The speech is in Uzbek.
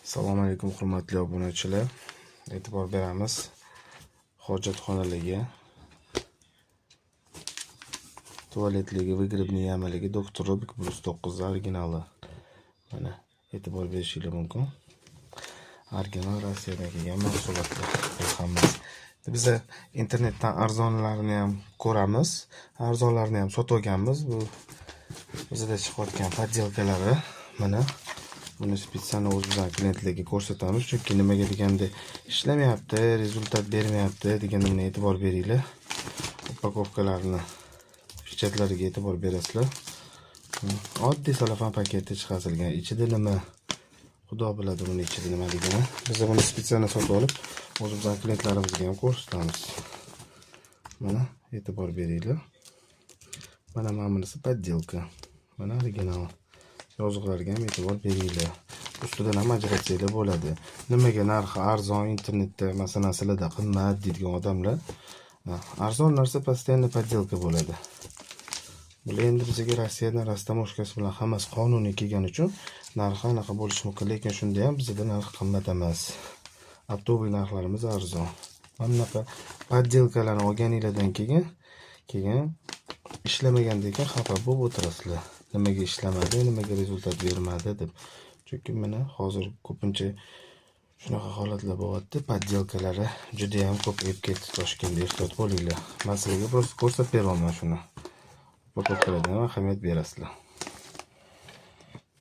Assalomu alaykum, hurmatli obunachilar. E'tibor beramiz hojatxonalarga. Tualetligi, выгребный yamaligi Doktor Robik Plus 9 originali. Mana, e'tibor berishingiz mumkin. Original Rossiyadan kelgan mahsulotlar bu hammasi. Biza internetdan arzonlarini ham ko'ramiz, arzonlarini ham sotib olganmiz. Bu bizda chiqayotgan подделка lari, mana buni специально o'zimizdan klientlarga ko'rsatamiz, chunki nimaga deganda ishlamayapti, результат bermayapti deganda, buni e'tibor beringlar. Упаковка larni печать lariga e'tibor berasizlar. Oddiy selofan paketda chiqarilgan. Ichida nima? Xudo biladi buni ichida nimaligini. Biz buni специально sotib olib, o'zimizdan klientlarimizga ham ko'rsatamiz. Mana, e'tibor beringlar. Mana bunisi подделка. Mana original. Yozuqlarga ham e'tibor beringlar. Ustidan ham ajratsanglar bo'ladi. Nimaga narxi arzon internetda, masalan, sizlarda qimmat deydigan odamlar, arzon narsa постоянно подделка bo'ladi. Bular endi bizga Rossiyadan растаможка si bilan hammasi qonuniy kelgani uchun narxi anaqa bo'lishi mumkin, lekin shunda ham bizda narx qimmat emas. Оптовый narxlarimiz arzon. Mana bunaqa подделка larni olganinglardan keyin ishlamagandan keyin xafa bo'lib o'tirasizlar. Nimaga ishlamadi, nimaga результат bermadi deb. Chunki mana hozir ko'pincha shunaqa holatlar bo'lyapti. Подделка lari juda ham ko'payib ketdi Toshkentda. Ehtiyot bo'linglar. Man sizlarga просто ko'rsatib beryapman shuni. Упаковка larga ham ahamiyat berasizlar.